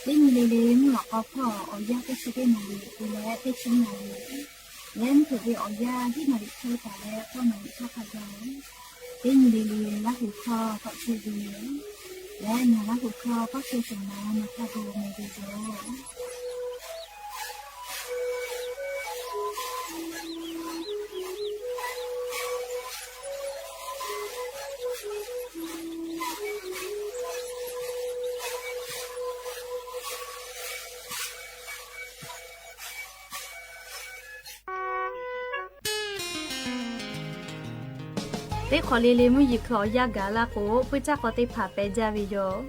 Teˇ nyi le le mvuhˇ lawꞈ k'aw hpawˇ awˬ yanˇ teˇ chi teˇ naˍ riˍ te leh teˇ chi naˍ riˍ leh mvuhˇ hpeuꞈ ve awˬ yanˇ hiˉ naˍ riˍ hk'e taˍ leh k'awˇ naˍ riˍ hk'aˇ hk'a gaˬ, teˇ nyi le le Laˇ huˍ hkawˇ k'awꞈ chehˇ ve yoˬ. Leh ngaˬ Laˇ huˍ hkawˇ k'awꞈ chehˇ shehˍ ma nawˬ hk'a gaˬ meh ve yoˬ. Teˇ hk'awꞈ le le mvuhˇ yeˬ hkui awˬ yanˇ gaˬ laˇ k'o, puiˉ caˇ k'aw teˇ hpaˍ pehꞈ jaˇ ve yoˬ.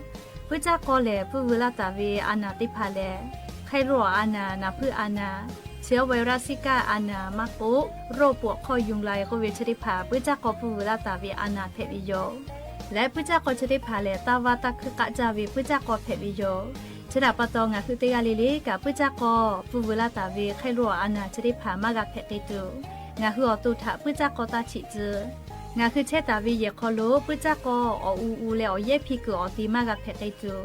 Puiˉ caˇ k'aw lehˬ, puiˇ veu laˇ taˍ ve a naˍ teˇ hpaˍ lehˬ, hk'aˇ loꞈ awˬ a naˍ, naˍ hpuiˇ a naˍ, chi awˬ vaiˍ raˇ siˉ kaˆ a naˍ maˇ k'oˆ, roˆ puꞈ awˬ hkawˇ yuˬ la e k'oˆ ve chi teˇ hpaˍ puiˉ caˇ k'aw puiˇ veu laˇ taˍ ve a naˍ hpehꞈ ve yoˬ. Leh puiˉ caˇ k'aw chi teˇ hpaˍ lehˬ, taˇ vaˇ taˇ hkuiˇ k'aˆ caˇ ve puiˉ caˇ k'aw hpehꞈ ve yoˬ. Chi htaꞈ pa taw, ngaˬ hui teˇ g'aˇ le le kaꞈ puiˉ caˇ k'aw puiˇ veu laˇ taˍ ve hk'aˇ loꞈ awˬ a naˍ chi teˇ hpaˍ maˇ g'a hpehꞈ k'ai tuˬ, ngaˬ hui awˬ to htaꞈ puiˉ caˇ k'aw taˇ chiꞈ tcuh. Ngaˬ hui chehˇ taˍ ve yehˬ hk'aw lo puiˉ caˇ k'aw awˬ u u leh awˬ yehˉ hpiˇ kuiˬ awˬ te maˇ g'a hpehꞈ k'ai tuˬ,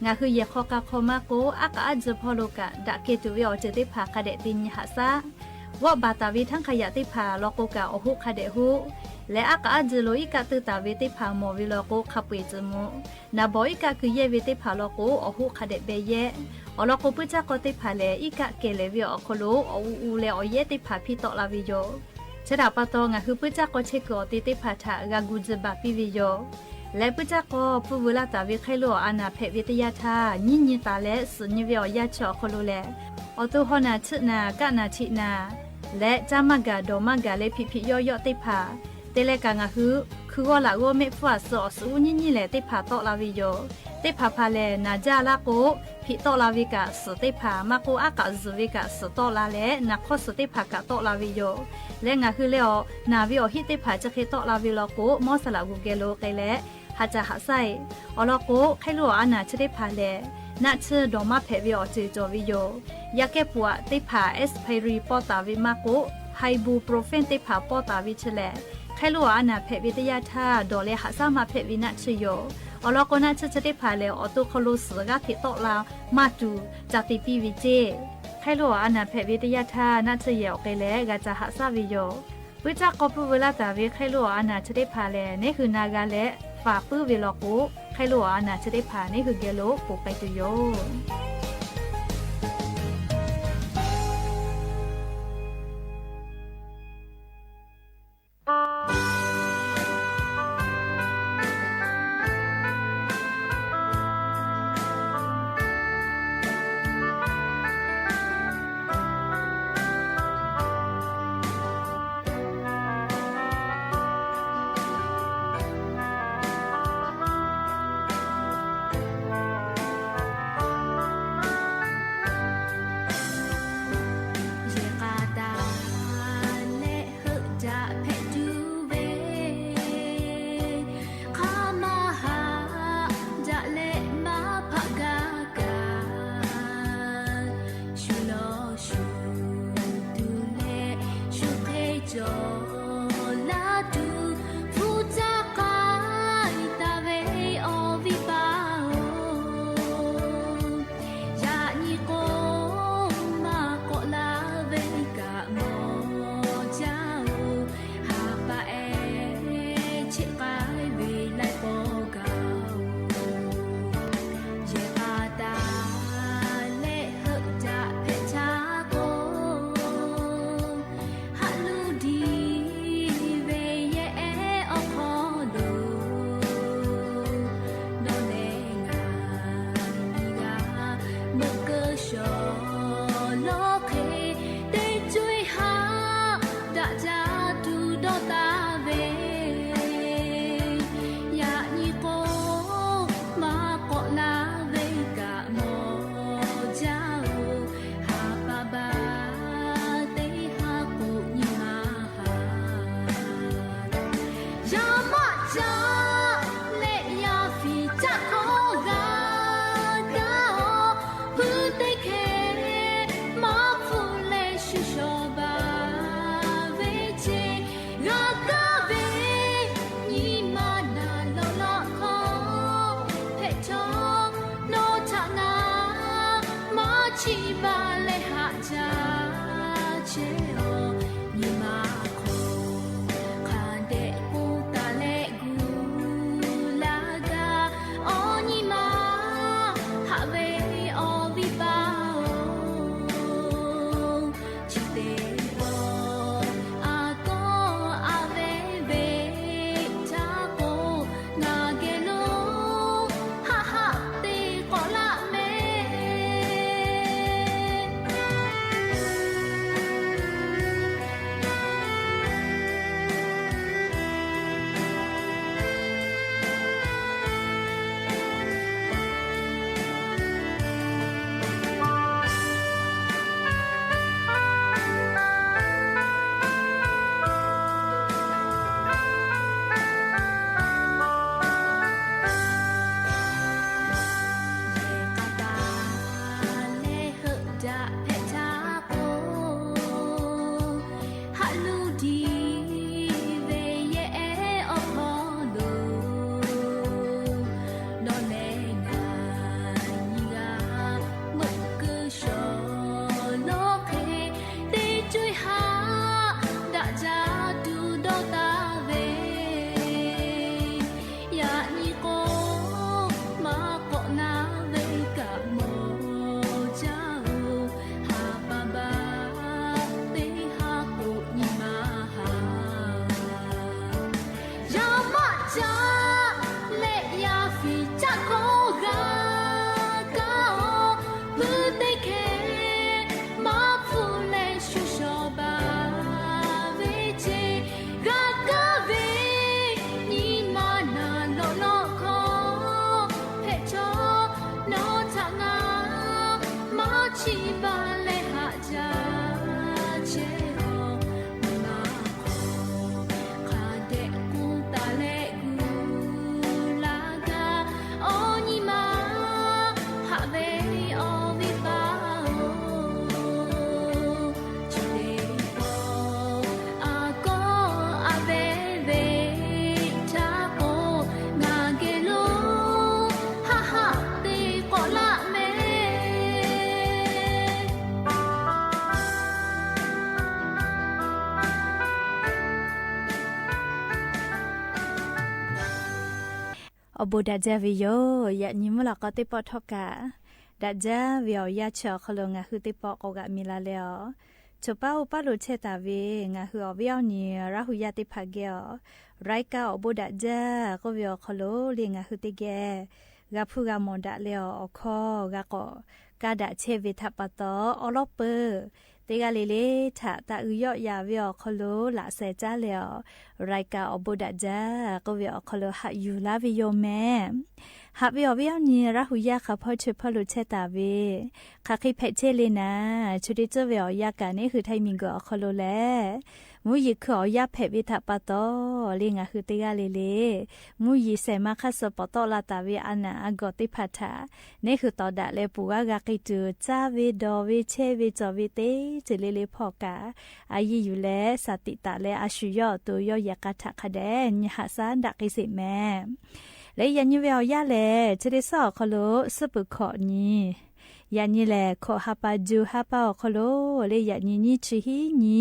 ngaˬ hui yehˬ hk'aw k'a hk'aw maˇ k'oˆ, aˉ k'aˉ aˉ tcuh hpawˇ lo kaꞈ daꞈ kehˬ tuˬ ve awˬ ceuˬ teˇ hpaˍ hk'a dehꞈ te nyi haꞈ shaˉ. G'awˆ baˬ taˍ ve htaˇ hk'a yaꞈ teˇ hpaˍ law k'o kaꞈ awˬ hoˆ hk'a dehꞈ hoˆ. Leh aˉ k'aˉ aˉ tcuh lo iˉ kaˆ teuˇ taˍ ve teˇ hpaˍ mawˬ ve law k'o hk'a peu eˬ tcuh mvuh. Naˍ bawˍ iˉ kaˆ keu yehˇ ve teˇ hpaˍ law k'o awˬ hoˆ hk'a dehꞈ beh yehˇ. Awˬ lawn k'o, puiˉ caˇ k'aw teˇ hpaˍ lehˬ, iˉ kaˆ kehˬ lehˬ ve awˬ hk'aw lo awˬ u u leh awˬ yehˉ teˇ hpaˍ hpiˇ tawˆ la ve yoˬ. Chi htaꞈ pa taw, ngaˬ hui puiˉ caˇ k'aw chehˇ kuiˬ awˬ te teˇ hpaˍ htaꞈ g'a gu tcuh baˬ piˇ ve yoˬ. Leh puiˉ caˇ k'aw puiˇ veu laˇ taˍ ve hk'aˇ loꞈ awˬ a naˍ hpehꞈ ve teˇ yanˇ htaˇ, nyiˉ nyi taˍ leh suhˍ nyi ve awˬ yanˇ chi awˬ hk'aw lo lehˬ, awˬ to haw naˬ chiˆ naˬ, kaˆ naˬ chiˆ naˬ, leh caˇ maˇ gaˬ dawˬ maˇ gaˬ leh hpiꞈ hpiꞈ yawˆ yawˆ teˇ hpaˍ te leh kaꞈ, ngaˬ hui hkui g'awˇ laꞈ g'awˇ mehˆ hpfuhˇ aˬ suh awˬ suhˍ uˉ nyiˉ nyiˉ lehˬ teˇ hpaˍ tawˆ la ve yoˬ. Teˇ hpaˍ hpaˍ lehˬ, naˍ jaˇ laˇ k'o, hpiꞈ tawˆ la ve kaꞈ suhˍ teˇ hpaˍ maˇ k'oˆ, aˉ k'aꞈ zuhˬ ve kaꞈ suhˍ tawˆ la leh, naˍ hk'awˇ suhˍ teˇ hpaˍ kaꞈ tawˆ la ve yoˬ. Leh ngaˬ hui leh awˬ naˬ ve awˬ hiˆ teˇ hpaˍ chi hk'e tawˆ la ve law k'o, mawˇ saˍ laꞈ g'uˬ geh lo k'ai leh, ha caꞈ haꞈ shaˉ e. Awˬ lawn k'o, hk'aˇ loꞈ awˬ a naˍ chi teˇ hpaˍ lehˬ, naˆ tsuhˇ dawˬ maˇ hpehꞈ ve awˬ ceuˬ cawˬ ve yoˬ. Yaꞈ kehˉ peuˬ aꞈ teˇ hpaˍ expiry pawˆ taˍ ve maˇ k'oˆ, ibuprofen teˇ hpaˍ pawˆ taˍ ve chi lehˬ, hk'aˇ loꞈ awˬ a naˍ hpehꞈ ve teˇ yanˇ htaˇ dawˬ leh haꞈ shaˉ maˇ hpehꞈ ve naˆ tsuhˇ yoˬ. Awˬ lawn k'o, naˆ tsuhˇ chi teˇ hpaˍ lehˬ, awˬ to hk'aw lo suhˍ g'aˇ hteꞈ tawˆ la maˇ tuˬ ca te piˇ ve ceˇ. Hk'aˇ loꞈ awˬ a naˍ hpehꞈ ve teˇ yanˇ htaˇ naˆ tsuhˇ yehˬ awˬ k'ai leh g'a ca haꞈ shaˉ ve yoˬ. Puiˉ caˇ k'aw puiˇ veu laˇ taˍ ve hk'aˇ loꞈ awˬ a naˍ chi teˇ hpaˍ lehˬ, neˉ hui na g'a leh faˍ puiˉ ve law k'o, hk'aˇ loꞈ awˬ a naˍ chi teˇ hpaˍ neˉ hui geh lo ponˬ k'ai tuˬ yoˬ. Chi ma leh haꞈ jaˇ chehˇ-oˬ, nyi ma hk'aw hk'a dehꞈ k'oˆ taˍ leh gu laˇ gaˇ. Awˬ nyi ma haꞈ ve awˬ viˉ paˍ-oˬ, chi teˇ pawˆ a kawˆ a ve ve htaˇ k'o, ngaˬ geh lo haˆ haˆ te k'awꞈ laˆ mehˍ. Yehˬ k'a taˍ leh heuˆ daꞈ hpehꞈ htaˇ k'o, haꞈ luˇ diˇ ve yehˬ ehˉ awˬ hk'aw lo nawˬ leh ngaˬ nyi g'a meuꞈ keu shawˍ lawˬ hk'e, teˇ co-e haꞈ daꞈ jaˇ tuˬ dawˇ taˍ ve. Yaꞈ nyi k'o, maˇ k'awꞈ na ve kaꞈ mawˬ jaˇ-oˬ, ha pa ba teˇ ha k'o nyi ma haꞈ. Yaˇ maˆ caˇ leh yaˇ fiˍ caˆ kawˆ g'a kaˇ-oˬ, puiˉ teˇ hkeh maˇ hpfuhˇ leh shu shawˍ baˬ ve ce g'a kaˇ ve, nyi ma naˬ lawꞈ lawꞈ hkawˇ hpehꞈ chaw nawˬ htaꞈ ngaˬ maˇ chiˇ baˬ leh haꞈ jaˇ chehˇ-oˬ, nyi ma hk'aw hk'a dehꞈ k'oˆ taˍ leh gu laˇ gaˇ. Awˬ nyi ma haꞈ ve awˬ viˉ paˍ-oˬ, chi teˇ pawˆ a kawˆ a ve ve htaˇ k'o, ngaˬ geh lo haˆ haˆ te k'awꞈ laˆ mehˍ. Awˬ bon daꞈ jaˇ ve yoˬ. Yaꞈ nyi mvuhˇ lawꞈ k'aw teˇ pawˆ htawˇ kaꞈ, daꞈ jaˇ ve awˬ yanˇ chi awˬ hk'aw lo ngaˬ hui teˇ pawˆ k'awꞈ g'aꞈ mi la leh-aˬ, choˬ paˉ oˇ paˉ lo chehˇ taˍ ve ngaˬ hui awˬ viˉ awˬ nyi Laˇ hu yaˇ teˇ hpaˍ geh-aˬ, รายการ awˬ bon daꞈ jaˇ k'oˆ ve awˬ hk'aw lo le ngaˬ hui teˇ geh g'a hpuˇ g'a mawˬ daꞈ leh-aˬ, awˬ hkawˇ g'a k'awꞈ kaˇ daꞈ chehˇ ve htaꞈ pa taw, awˉ lawˉ peuˬ teˇ g'aˇ le le htaꞈ taꞈ uiˍ yawˆ yaˍ ve awˬ hk'aw lo laꞈ sheh caˉ leh-aˬ, รายการ awˬ bon daꞈ jaˇ k'oˆ ve awˬ hk'aw lo haꞈ yuˬ laˇ ve yoˬ mehˍ. Haꞈ ve awˬ viˉ awˬ nyi Laˇ hu yaˇ hk'a hpawˇ chi hpawˇ lo chehˇ taˍ ve, hk'aˬ hk'e hpehꞈ chehˇ le naˍ, chi teˇ ceuˬ ve awˬ yanˇ kaꞈ neˇ hui htaiˇ miˬguiˬ awˬ hk'aw lo lehˬ, mvuhˇ yeˬ hkui awˬ yanˇ hpehꞈ ve htaꞈ pa taw le ngaˬ hui teˇ g'aˇ le le mvuhˇ yeˬ shehˍ ma hk'aˇ suh pawˍ tawˆ la taˍ ve a naˍ a gawˬ teˇ hpaˍ htaꞈ neˇ hui tawˍ daꞈ leh peuˬ g'aˇ g'a k'ai tuˬ caˇ ve dawˬ ve chehˇ ve cawˬ ve teˇ ceuˬ le le hpawˇ kaꞈ, a yiˇ yuˬ leh shaˍ tiꞈ taˍ leh a shu yawˇ awˬ to yawˇ yehˬ k'a htaꞈ hk'a dehꞈ nyi haꞈ shaˉ daꞈ k'ai sheˍ mehˍ. Leh yaꞈ nyi ve awˬ yanˇ lehˬ, chi teˇ suhˉ awˬ hk'aw lo suhˉ peuˬ hkawꞈ nyi, yaꞈ nyi lehˬ hkawꞈ ha pa ju ha pa awˬ hk'aw lo le yaꞈ nyi nyiˇ chi hiˉ nyi,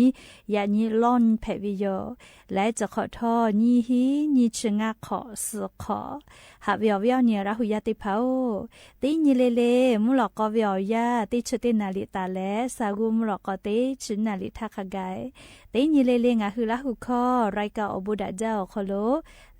yaꞈ nyi lawˇ nyi hpehꞈ ve yoˬ. Laiˉ ceuˬ hk'awꞈ htawˇ nyiˇ hiˉ nyi chi ngaˇ hk'awꞈ suhˍ hk'awꞈ. Haꞈ ve awˬ viˉ awˬ nyi Laˇ hu yaˇ teˇ hpaˍ-oˬ, teˇ nyi le le mvuhˇ lawꞈ k'aw ve awˬ yanˇ teˇ chi teˇ naˍ riˍ taˍ leh, sa g'uˇ mvuhˇ lawꞈ k'aw teˇ chi naˍ riˍ htaˇ hk'a gaˬ, teˇ nyi le le ngaˬ hui Laˇ hu hkawˇ รายการ awˬ bon daꞈ jaˇ awˬ hk'aw lo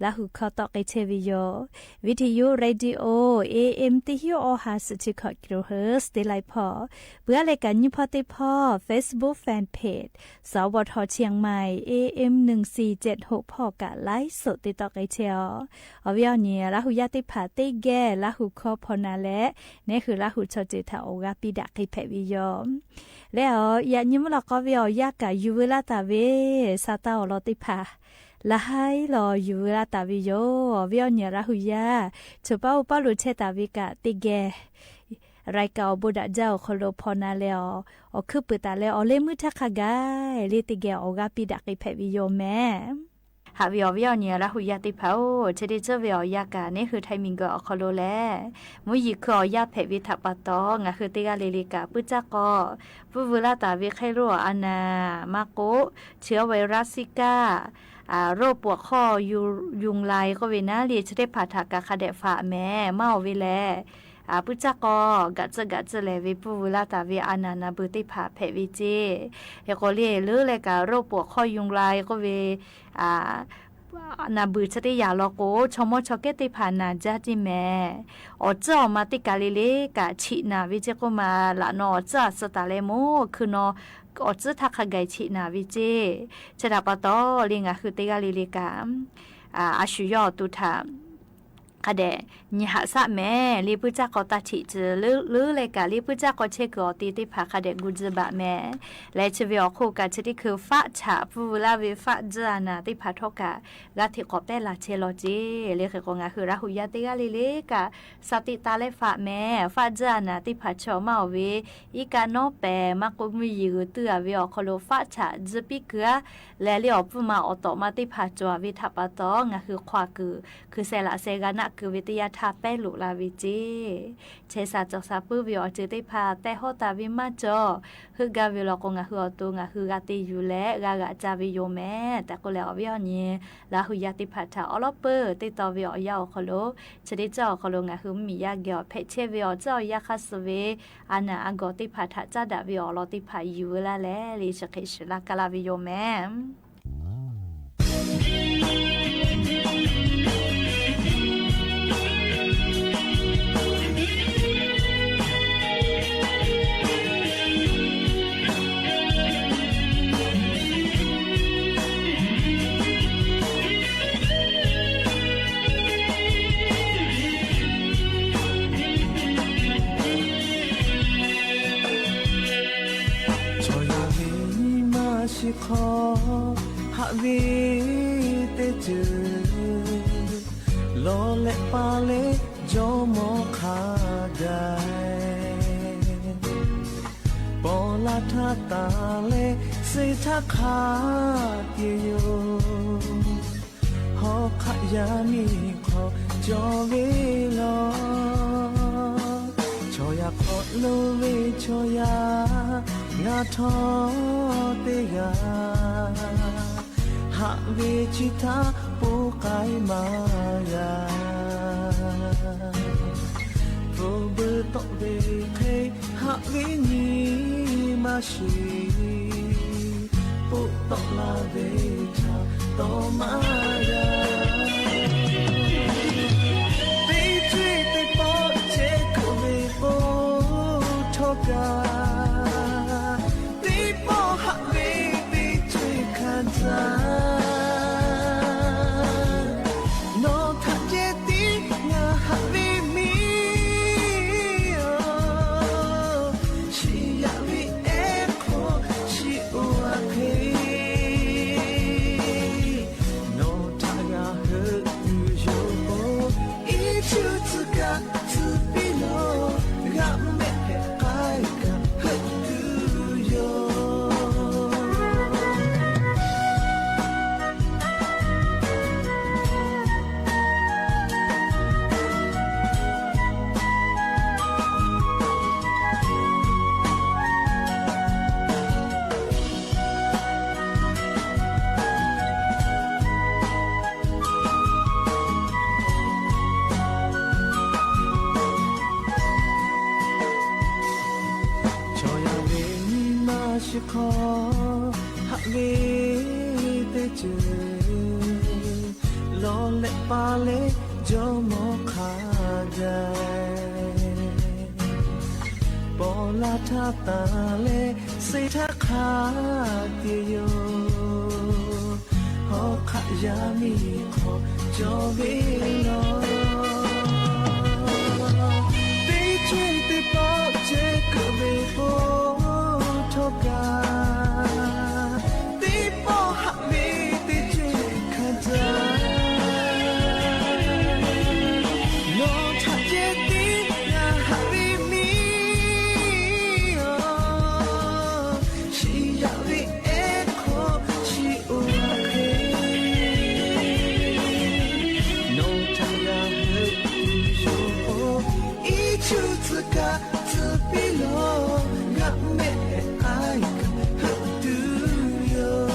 Laˇ hu hkawˇ tawˆ k'ai chehˇ ve yoˬ. วิทยุ radio AM teˇ hiˉ awˬ ha suhˍ chi hkawꞈ กิโลเฮิรตซ์ teˇ laiˉ hpawˇ, peuˬ aˉ leh kaꞈ nyiˇ hpawˇ teˇ hpawˇ Facebook fan page สวท เชียงใหม่ AM หนึ่งสี่เจ็ดหก hpawˇ kaꞈ ไลฟ์สด te tawˆ k'ai chehˇ-oˬ. Awˬ viˉ awˬ nyi Laˇ hu yaˇ teˇ hpaˍ teˇ geh Laˇ hu hkawˇ hpaw na leh, neˇ hui Laˇ hu chaw ceuˬ htaꞈ awˬ g'aˇ piˇ daꞈ k'ai hpehꞈ ve yoˬ. Leh-aˬ, yaꞈ nyi mvuhˇ lawꞈ k'aw ve awˬ yanˇ kaꞈ yuˬ veu laˇ taˍ ve, sa taˇ awˬ lawn teˇ hpaˍ laˬ haiˉ lawˬ yuˬ veu laˇ taˍ ve yoˬ. Awˬ viˉ awˬ nyi Laˇ hu yaˇ, choˬ paˉ oˇ paˉ lo chehˇ taˍ ve kaꞈ teˇ geh รายการ awˬ bon daꞈ jaˇ awˬ hk'aw lo hpaw na leh-aˬ, awˬ hkuiˉ puiˍ taˍ leh awˬ leh muiˇ htaˇ hk'a gaˬ le teˇ geh awˬ g'aˇ piˇ daꞈ k'ai hpehꞈ ve yoˬ mehˍ. Haꞈ ve awˬ viˉ awˬ nyi Laˇ huˍ yaˇ teˇ hpaˍ-oˬ, chi teˇ ceuˬ ve awˬ yanˇ kaꞈ neˇ hui Htaiˇ miˬguiˬ awˬ hk'aw lo lehˬ, mvuhˇ yeˬ hkui awˬ yanˇ hpehꞈ ve htaꞈ pa taw, ngaˬ hui teˇ g'aˇ le le kaꞈ puiˉ caˇ k'aw pfuhˇ veu laˇ taˍ ve hk'e lo a naˍ maˇ k'oˆ, chi a virus kaꞈ, โรคปวดข้อยุงลาย k'oˆ ve naˉ le, chi teˇ hpaˍ htaꞈ kaꞈ hk'a dehꞈ faꞈ mehˍ maˇ oˬ ve lehˬ, puiˉ caˇ k'aw gaꞈ tcuhˆ gaꞈ tcuhˆ lehˍ ve pfuhˇ veu laˇ taˍ ve a naˍ naˍ beuˬ teˇ hpaˍ hpehꞈ ve ceˇ. Hk'e k'o le, leuˉ leh kaꞈ โรคปวดข้อยุงลาย k'oˆ ve naˍ beuˬ chi teˇ yanˇ law k'o, chaw mawˇ chaw kehˉ teˇ hpaˍ naˬ jaˇ ceˇ mehˍ. Awˬ tcuhˉ awˬ ma teˇ kaˬ le le kaꞈ chiꞈ naˬ ve ceˇ k'oˆ ma, laꞈ naw awˬ tcuhˉ a suh taˍ leh mawˇ hkui naw awˬ tcuhˉ htaˇ hk'a gaˬ chiꞈ naˬ ve ceˇ. Chi htaꞈ pa taw le, ngaˬ hui teˇ g'aˇ le le kaꞈ a shu yawˇ awˬ to htaꞈ hk'a dehꞈ nyi haꞈ shaˆ mehˍ le. Puiˉ caˇ k'aw taˇ chiꞈ tcuh leuˉ leh kaꞈ le, puiˉ caˇ k'aw chehˇ kuiˬ awˬ te teˇ hpaˍ hk'a dehꞈ gu tcuh baˬ mehˍ. Leh chi ve awˬ hk'oˆ kaꞈ chi teˇ hkui faˆ chaꞈ pfuhˇ veu laˇ ve faˆ tcuhˉ a naˍ teˇ hpaˍ htawˇ kaꞈ g'a hteꞈ k'awꞈ pehˇ la chehˇ law ceˇ. Le hk'e k'o, ngaˬ hui Laˇ huˍ yaˇ teˇ g'aˇ le le kaꞈ สติ taˇ leh faꞈ mehˍ. Faˆ tcuhˉ a naˍ teˇ hpaˍ chaw maˇ oˬ ve, iˉ kaˆ nawˉ pehˍ maˇ k'oˆ, mvuhˇ yeˬ g'uiˬ tuˇ a ve awˬ hk'aw lo faˆ chaꞈ tcuhˉ piˇ kuiˬ a leh le, awˬ pfuhˇ ma awˬ tawꞈ ma teˇ hpaˍ cawˬ ve htaꞈ pa taw, ngaˬ hui hk'aw kuiˬ hkui sheh laꞈ sheh g'a naˆ keu ve teˇ yanˇ htaˇ pehˇ loꞈ la ve ceˇ. Chehˇ sha cawˬ sha puiˉ ve awˬ ceuˬ teˇ hpaˍ tehꞈ hawˉ taˍ ve maˇ cawˬ. Heuˆ gaˇ ve law k'o, ngaˬ hui awˬ to ngaˬ hui g'a te yuˬ leh g'a g'aꞈ ca ve yoˬ mehˍ tehꞈ k'oˆ leh, awˬ viˉ awˬ nyi Laˇ huˍ yaˇ teˇ hpaˍ htaꞈ awˉ lawˉ peuˬ teˇ taw ve awˬ yanˇ awˬ hk'aw lo, chi teˇ ceuˬ awˬ hk'aw lo ngaˬ hui mvuhˇmiˬ yaˇ geh awˬ hpehꞈ chehˇ ve awˬ tcuhˉ awˬ yanˇ hk'aˇ suh ve a naˍ a gawˬ teˇ hpaˍ htaꞈ caˉ daꞈ ve awˬ lawn teˇ hpaˍ yuˬ veu laˇ leh le, chi hk'e shiˍ laˇ kaˇ laˇ ve yoˬ mehˍ. Chaw yaˇ ve nyi ma shiˍ hk'aw haꞈ ve teˇ ceuˬ, lawˬ leh pa leh jawˇmawˇ hk'a gaˬ, paw la htaˇ taˍ leh suh htaˇ hk'a te yoˬ. Hawˉ hk'aˆ yaˇ miˇ hk'aw cawˬ ve law, chaw yaˇ hk'aw lo ve chaw yaˇ ngaˬ htawˇ teˇ g'aˇ, haꞈ ve chi htaˇ poˇ k'ai maˇ g'a. Pfuhˇ beuꞈ tawˆ ve hk'e haꞈ ve nyi ma shiˍ, poˆ tawˆ la ve htaꞈ taw maˇ g'a. Teˇ ceuˬ teˇ pawˆ ceh kuiˬ ve k'o htawˇ kaꞈ, teˇ pawˆ haꞈ ve teˇ ceuˬ hkanˍ caˇ. Nawˬ htaꞈ ceh tiˉ ngaˬ haꞈ ve miˇ-oˬ, chi yaꞈ ve ehˉ hk'aw chi oˇ a hk'e, nawˬ htaꞈ g'a heuˆ tuˬ yoˬ k'o, iˉ cuˇ tcuh kaꞈ tcuh piˇ law, g'a mehˆ hpehꞈ k'ai kaꞈ heuˆ tuˬ yoˬ. Chaw yaˇ ve nyi ma shiˍ hk'aw haꞈ ve teˇ ceuˬ, lawˬ leh pa leh jawˇmawˇ hk'a gaˬ, paw la htaˇ taˍ leh suh htaˇ hk'a te yoˬ. Hawˉ hk'aˆ yaˇ miˇ hk'aw cawˬ ve law, teˇ ceuˬ teˇ pawˆ ceh kuiˬ ve k'o htawˇ kaꞈ, teˇ pawˆ haꞈ ve teˇ ceuˬ hkanˍ caˇ. Nawˬ htaꞈ ceh tiˉ ngaˬ haꞈ ve miˇ-oˬ, chi yaꞈ ve ehˉ hk'aw chi oˇ a hk'e, Htu piˇ lo, g'a mehˆ k'ai kaꞈ heuˆ tuˬ yoˬ.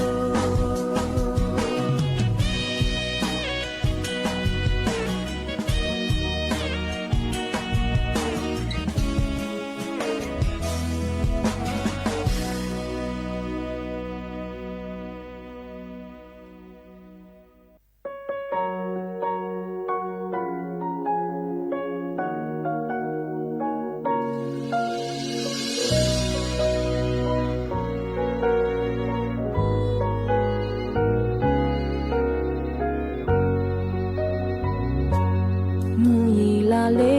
Mvuhˇ yeˬ la le,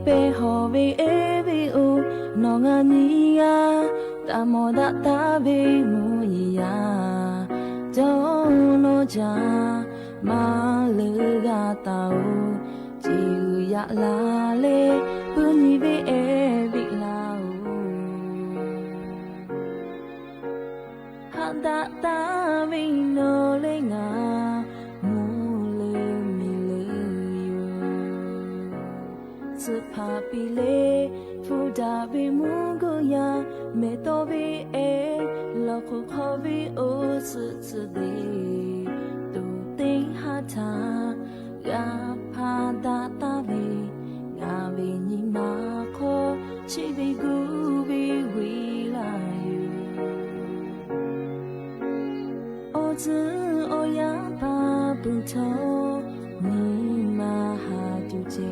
pehˇ hawˬ ve ehˉ ve oˬ, nawˬ ngaˬ nyi g'a taˍ mawˬ daꞈ taˍ ve mvuhˇ yeˬ yaˇ, jawˇ nawˬ jaˇ maˇ leuˬ g'a taˍ oˬ. Ceˬ uiˍ yaꞈ la le, puiˉ nyi ve ehˉ biˇ laˇ oˬ. Haꞈ daꞈ taˍ ve nawˬ leh ngaˬ mvuhˇ leuˬ miˬ leuˬ yoˬ. Tcuhˆ hpaˍ piˇ le, hpu daꞈ ve mvuhˇ guˇ yaˇ, mehˬ tawˇ ve ehˉ lawˬ hk'oꞈ hk'aw ve oˇ suhˆ tcuhˆ deˍ, tuˬ teˇ haˉ htaꞈ g'a hpaˇ daꞈ taˍ ve, ngaˬ ve nyi ma hk'aw chi ve gu ve weˬ laˇ yoˬ. Awˬ tcuhˉ awˬ yaˇ paˍ peuˬ htawˇ, nyi ma haˍ tuˬ ceˇ.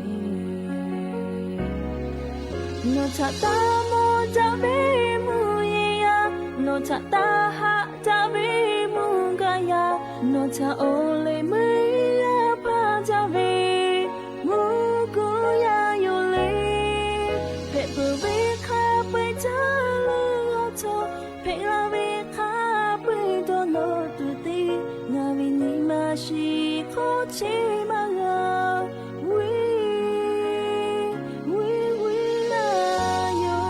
Nawˬ htaꞈ taˇ mawˬ daꞈ ve mvuhˇ yeˬ yaˇ, nawˬ htaꞈ taˇ haꞈ daꞈ ve mvuhˇ gaˬ yaˇ, nawˬ htaꞈ awˬ lehˬ meuˇ g'a hpaˇ daꞈ ve mvuhˇ guˇ yaˇ yoˬ le. Hpehꞈ peuˬ ve hk'a peu-eˬ caˇ leuˬ awˬ htawˇ, hpehꞈ la ve hk'a peu-eˬ dawˇ nawˬ tuˬ teˇ, ngaˬ ve nyi ma shiˍ hk'awˇ cheˇ maˇ g'a. Weˇ, weˇ, weˇ laˇ yoˬ.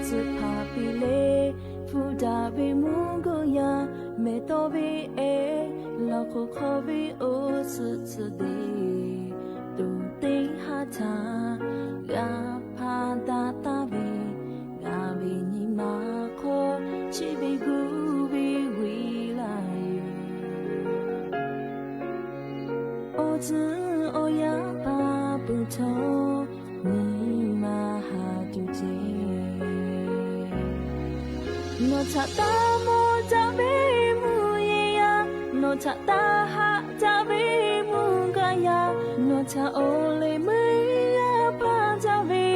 Tcuhˆ hpaˍ piˇ le, hpu daꞈ ve mvuhˇ guˇ yaˇ, mehˬ tawˇ ve ehˉ lawˬ hk'oꞈ hk'aw ve oˇ suhˆ tcuhˆ deˍ, tuˬ teˇ haˉ htaꞈ g'a hpaˇ daꞈ taˍ ve, ngaˬ ve nyi ma hk'aw chi ve gu ve weˬ laˇ yoˬ. Awˬ tcuhˉ awˬ yaˇ paˍ peuˬ htawˇ, nyi ma haˍ tuˬ ceˇ. Nawˬ htaꞈ taˇ mawˬ daꞈ ve mvuhˇ yeˬ yaˇ, nawˬ htaꞈ taˇ haꞈ daꞈ ve mvuhˇ gaˬ yaˇ, nawˬ htaꞈ awˬ lehˬ meuˇ g'a hpaˇ daꞈ ve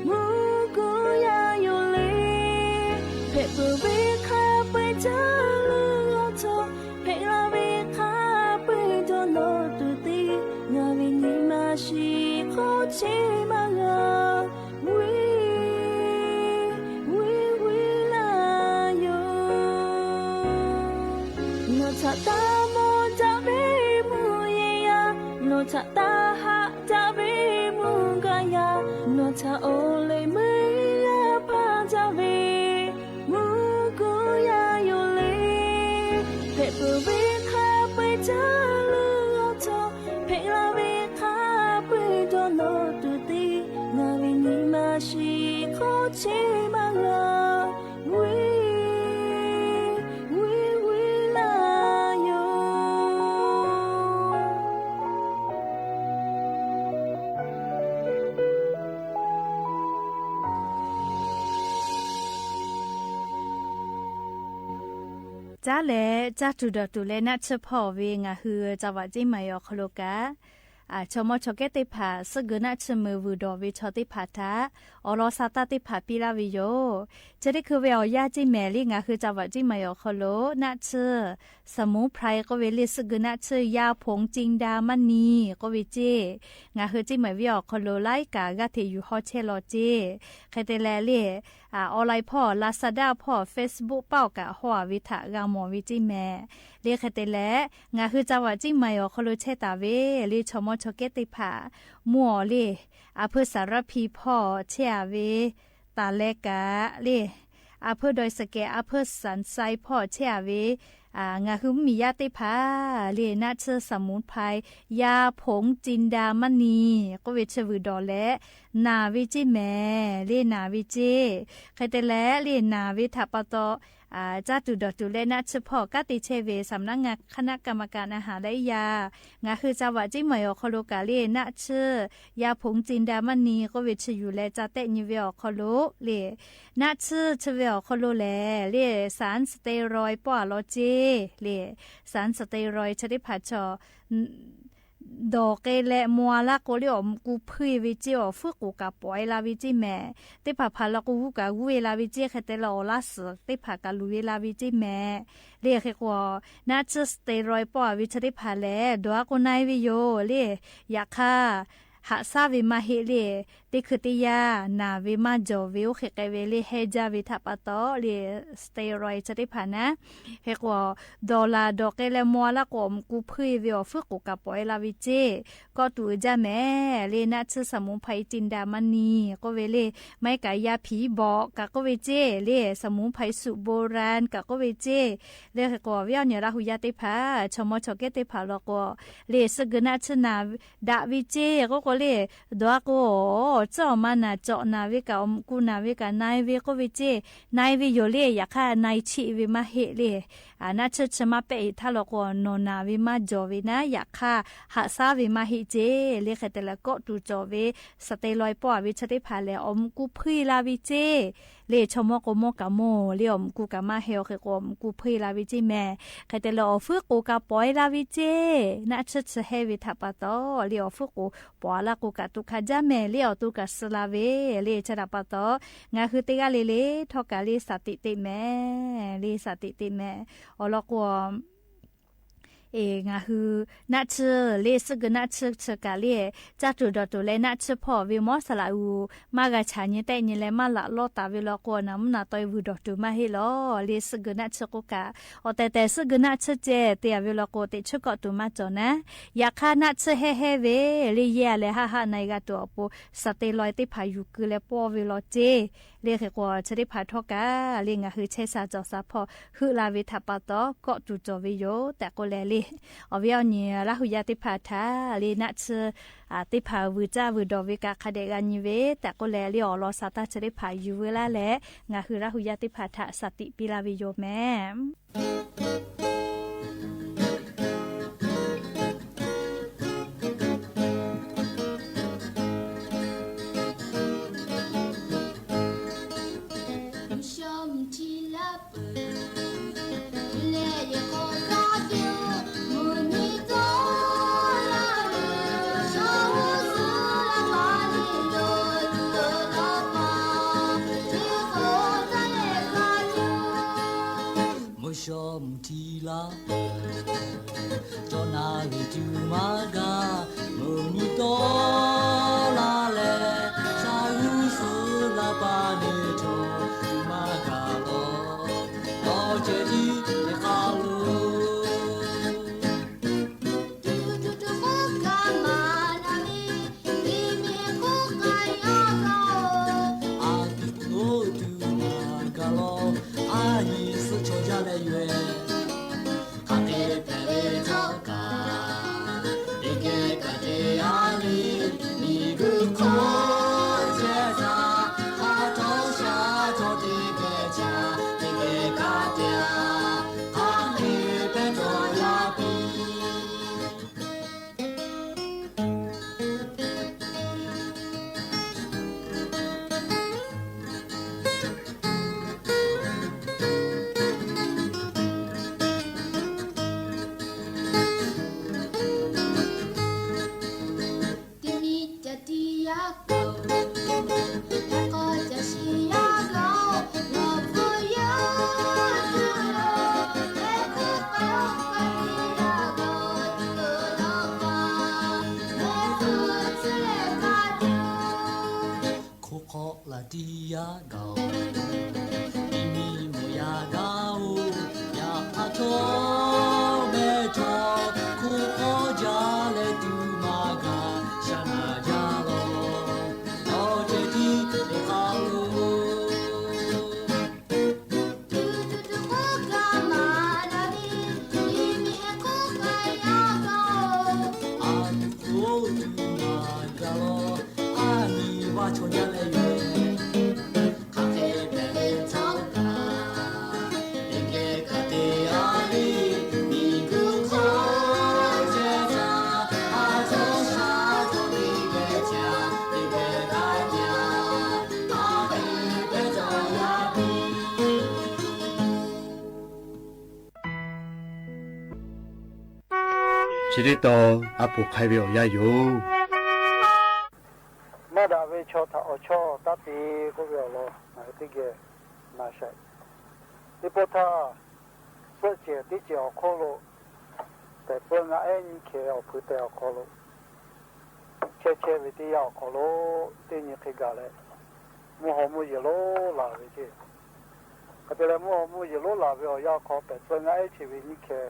mvuhˇ guˇ yaˇ yoˬ le. Hpehꞈ peuˬ ve hk'a peu-eˬ caˇ leuˬ awˬ htawˇ, hpehꞈ la ve hk'a peu-eˬ dawˇ nawˬ tuˬ teˇ, ngaˬ ve nyi ma shiˍ hk'awˇ cheˇ maˇ g'a. Weˇ, weˇ, weˇ laˇ yoˬ. Nawˬ htaꞈ taˇ mawˬ daꞈ ve mvuhˇ yeˬ yaˇ, nawˬ htaꞈ taˇ haꞈ daꞈ ve mvuhˇ gaˬ yaˇ, nawˬ htaꞈ awˬ lehˬ meuˇ g'a hpaˇ daꞈ ve mvuhˇ guˇ yaˇ yoˬ le. Hpehꞈ peuˬ ve hk'a peu-eˬ caˇ leuˬ awˬ htawˇ, hpehꞈ la ve hk'a peu-eˬ dawˇ nawˬ tuˬ teˇ, ngaˬ ve nyi ma shiˍ hk'awˇ cheˇ maˇ g'a. Weˇ, weˇ, weˇ laˇ yoˬ. Caˉ leh caˇ tuˬ dawˬ tuˬ leh naˆ tsuhˇ hpawˇ ve ngaˬ hui ca vaꞈ ceˇ maˬ awˬ hk'aw lo kaꞈ, chaw mawˇ chaw kehˉ teˇ hpaˍ suhˆ geu naˆ tsuhˇ meu vuiˬ dawˬ ve chaw teˇ hpaˍ htaꞈ awˬ lawn sa taˇ teˇ hpaˍ piˇ laˇ ve yoˬ. Chi teˇ hkui ve awˬ yanˇ ceˇ mehˍ le, ngaˬ hui จังหวัดเชียงใหม่ awˬ hk'aw lo naˆ tsuhˇ สมุนไพร k'oˆ ve le, suhˆ geu naˆ tsuhˇ ยาผงจินดามณี k'oˆ ve ceˇ, ngaˬ hui ceˇ mehˍ ve awˬ hk'aw lo laiˉ kaꞈ g'aˇ hteꞈ yuˬ hawˉ chehˇ law ceˇ. Hk'e te leh le, online hpawˇ, Lazada hpawˇ, Facebook paˆ awˬ kaꞈ hawˉ-a ve htaꞈ g'a mawˬ ve ceˇ mehˍ le. Hk'e te leh ngaˬ hui จังหวัดเชียงใหม่ awˬ hk'aw lo chehˇ taˍ ve le, chaw mawˇ chaw kehˉ teˇ hpaˍ mvuhˇ awˬ le, a hpeuˇ สารพี hpawˇ chehˇ-a ve taˍ leh kaꞈ le, a hpeuˇ ดอยสะเก็ด, a hpeuˇ สันทราย hpawˇ chehˇ-a ve ngaˬ hui mvuhˇmiˬ yaˇ teˇ hpaˍ le, naˆ tsuhˇ สมุนไพร ยาผงจินดามณี k'oˆ ve chi vuiˬ dawˬ leh naˬ ve ceˇ mehˍ le, naˬ ve ceˇ. Hk'e te leh le, naˬ ve htaꞈ pa taw caˇ tuˬ dawˬ tuˬ leh naˆ tsuhˇ hpawˇ kanˉ te chehˇ ve สำนักงานคณะกรรมการอาหารและยา ngaˬ hui จังหวัดเชียงใหม่ awˬ hk'aw lo kaꞈ le, naˆ tsuhˇ ยาผงจินดามณี k'oˆ ve chi yuˬ leh ca tehˆ nyi ve awˬ hk'aw lo le, naˆ tsuhˇ chi ve awˬ hk'aw lo lehˬ le, สารสเตียรอยด์ pawˆ-a law ceˇ le. สารสเตียรอยด์ chi teˇ hpaˍ chaw dawˬ k'ai leh maw-a laˇ k'o le, awˬ mvuhˇ ku hpuiˇ ve ceˇ, awˬ fuiˉ k'oˍ kaꞈ pawˍ-e la ve ceˇ mehˍ. Teˇ hpaˍ hpaˍ la k'o g'uˇ kaꞈ g'uˇ-e la ve ceˇ, hk'e te leh awˬ laˇ suhˍ teˇ hpaˍ kaꞈ luˬ ve la ve ceˇ mehˍ le. Hk'e k'o, naˆ tsuhˇ สเตียรอยด์ pawˆ-a ve chi teˇ hpaˍ lehˬ, dawˬ-a k'o na-e ve yoˬ le. Yaꞈ hk'aˇ, haꞈ shaˉ ve maˇ heˆ le. Teˇ hkui teˇ yanˇ naˬ ve maˇ jawˬ ve oˇ hk'e k'ai ve le, heh jaˇ ve htaꞈ pa taw le, สเตียรอยด์ chi teˇ hpaˍ naˉ. Hk'e k'o, dawˬ laˬ dawˬ k'ai leh maw-a laˇ k'o, awˬ mvuhˇ ku hpuiˇ ve, awˬ fuiˉ k'oˍ kaꞈ pawˍ-e la ve ceˇ. Kawˆ tuˬ uiˍ jaˇ mehˍ le, naˆ tsuhˇ สมุนไพร จินดามณี k'oˆ ve le, maˇ heˆ kaꞈ ยาผีบอก kaꞈ k'oˆ ve ceˇ le, สมุนไพรสูตรโบราณ kaꞈ k'oˆ ve ceˇ le. Hk'e k'o, awˬ viˉ awˬ nyi Laˇ hu yaˇ teˇ hpaˍ, chaw mawˇ chaw kehˉ teˇ hpaˍ law k'o le, suhˆ geu naˆ tsuhˇ naˬ daꞈ ve ceˇ k'oˆ k'o le, dawˬ-a k'o, tcuhˉ awˬ ma naˬ cawꞈ naˬ ve kaꞈ, awˬ mvuhˇ ku naˬ ve kaꞈ na-e ve k'oˆ ve ceˇ. Na-e ve yoˬ le, yaꞈ hk'aˇ na-e chiˆ ve maˇ heˆ le. Naˆ tsuhˇ chi maˇ pehˆ-e htaˇ law k'o, nawˬ naˬ ve maˇ jawˬ ve naˉ, yaꞈ hk'aˇ haꞈ shaˉ ve maˇ heˆ ceˇ le. Hk'e te leh kawˆ tuˬ cawˬ ve สเตียรอยด์ pawˆ-a ve chi teˇ hpaˍ lehˬ, awˬ mvuhˇ ku hpuiˇ la ve ceˇ le. Chaw mawˇ k'o mawˇ kaꞈ mawˇ le, awˬ mvuhˇ ku kaꞈ maˇ heh-o. Hk'e k'o, awˬ mvuhˇ ku hpuiˇ la ve ceˇ mehˍ. Hk'e te leh awˬ fuiˉ k'oˍ kaꞈ pawˍ-e la ve ceˇ. Naˆ tsuhˇ chi heh ve htaꞈ pa taw le, awˬ fuiˉ k'oˍ pawˍ-a laˇ k'o kaꞈ, to hk'a jaˇ mehˍ le, awˬ to kaꞈ suh la ve le. Chi htaꞈ pa taw, ngaˬ hui teˇ g'aˇ le le htawˇ kaꞈ le, shaˍ tiꞈ teꞈ mehˍ le, shaˍ tiꞈ teꞈ mehˍ. Awˬ lawn k'o, ngaˬ hui naˆ tsuhˇ le, suhˆ geu naˆ tsuhˇ chi kaꞈ le, caˇ tuˬ dawˬ tuˬ leh naˆ tsuhˇ hpawˇ ve mawˉ saˍ laꞈ g'uˬ maˇ g'a chaꞈ nyi tehˆ nyi leh maˇ laꞈ lawˇ taˍ ve law k'o, naˬ mvuhˇ naˬ taw-e vuiˬ dawˬ tuˬ maˇ heˆ law le. Suhˆ geu naˆ tsuhˇ k'oˆ kaꞈ, awˬ tehˬ tehˬ suhˆ geu naˆ tsuhˇ ceh te-a ve law k'o, teꞈ chiˉ kawˆ tuˬ maˇ cawˬ naˉ. Yaꞈ hk'aˇ naˆ tsuhˇ heh heh ve le, yehˇ-a leh haˆ haˆ na-e g'a tuˬ awˬ pon สเตียรอยด์ teˇ hpaˍ yuˬ keu leh pawˇ ve law ceˇ le. Hk'e k'o, chi teˇ hpaˍ htawˇ kaꞈ le, ngaˬ hui chehˇ sha cawˬ sha hpawˇ heuˆ la ve htaꞈ pa taw kawˆ tuˬ cawˬ ve yoˬ tehꞈ k'oˆ leh le, awˬ viˉ awˬ nyi Laˇ hu yaˇ teˇ hpaˍ htaꞈ le, naˆ tsuhˇ teˇ hpaˍ vuiˬ caˇ vuiˬ dawˬ ve kaꞈ hk'a dehꞈ g'a nyi ve tehꞈ k'oˆ leh le, awˬ lawn sa taˇ chi teˇ hpaˍ yuˬ veu laˇ leh, ngaˬ hui Laˇ hu yaˇ teˇ hpaˍ htaꞈ shaˍ tiꞈ piˇ laˇ ve yoˬ mehˍ. Mvuhˇ shawˉ mvuhˇ hti laˇ, cawˬ naˍ riˍ tuˬ maˇ gaˬ. Mvuhˇ nyi tawˆ la leh, shaˉ g'uˇ suhˍ laˇ pa neˇ htaꞈ maˇ gaˬ lawˬ. Awˬ ceuˬ tiˉ teˇ hk'a lo a tuˬ oˇ tuˬ maˇ gaˬ lawˬ. A nyi suhˆ chaw jaˇ leh yoˬ-e. Hk'aˬ hk'e hpehꞈ ve htawˇ kaꞈ, teˇ geh kaꞈ te-a le. Miˬ guiˬ hk'oˆ chehˇ htaˇ, hk'a htawˇ sha chaw teˇ geh caˇ, teˇ geh kaꞈ te-a. Hk'aˬ hk'e hpehꞈ cawˬ yaˇ piˇ. Chi teˇ tawn a poˍ hk'ai ve awˬ yanˇ yoˬ. Maˇ daꞈ ve chaw htaꞈ awˬ chawˇ taˇ te k'oˆ ve awˬ lawn ngaˬ hui teˇ geh na sha. Teˇ pawˆ htaˇ, suhˆ cehˬ teˇ cehˬ awˬ hk'oˆ lo, pehˬ tcuhˇ ngaˆ ehˉ nyiˇ hkeh awˬ hpui tehˬ awˬ hk'aw lo, chehˇ chehˇ ve teˇ yanˇ awˬ hk'aw lo, teˇ nyi hk'e gaˬ leh, mvuhˇ haw mvuhˇ yeˬ lonˉ laˬ ve ceˇ. Hk'e te leh, mvuhˇ haw mvuhˇ yeˬ lonˉ laˬ ve awˬ yanˇ hk'aw, pehˬ tcuhˇ ngaˆ ehˉ chi ve nyiˇ hkeh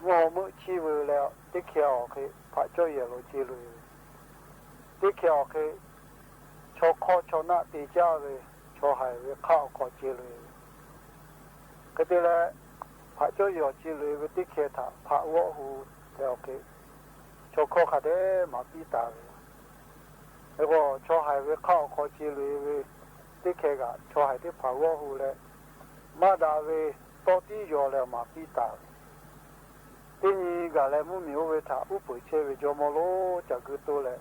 mvuhˇ haw meuˆ chiˇ veu leh, teˇ hkeh awˬ hk'e hpaꞈ cawˇ yehˬ lo ce loꞈ e ve, teˇ hkeh awˬ hk'e chaw hk'awˇ chaw naˆ te caˇ ve, chaw haiˬ ve hk'aˆ awˬ hk'aw ce loꞈ e ve, hk'e te leh, hpaꞈ cawˇ yehˬ awˬ ce loꞈ e ve teˇ hkeh htaꞈ hpaꞈ g'awˆ hu tehꞈ awˬ hk'e, chaw hk'awˇ hk'a dehꞈ maˍ piˇ taˍ ve. Hk'e k'o, chaw haiˬ ve hk'aˆ awˬ hk'aw ce loꞈ e ve teˇ hkeh kaꞈ, chaw haiˬ teˇ hpaˍ g'awˆ hu leh, maˇ daꞈ ve tawˇ tiˉ yaw leh maˍ piˇ taˍ ve. Teˇ nyi gaˬ leh mvuhˇ miˬ oˇ ve htaꞈ uˉ peunˍ chehˇ ve jawˇ mawˇ lonˉ ca guiˇ toˇ leh,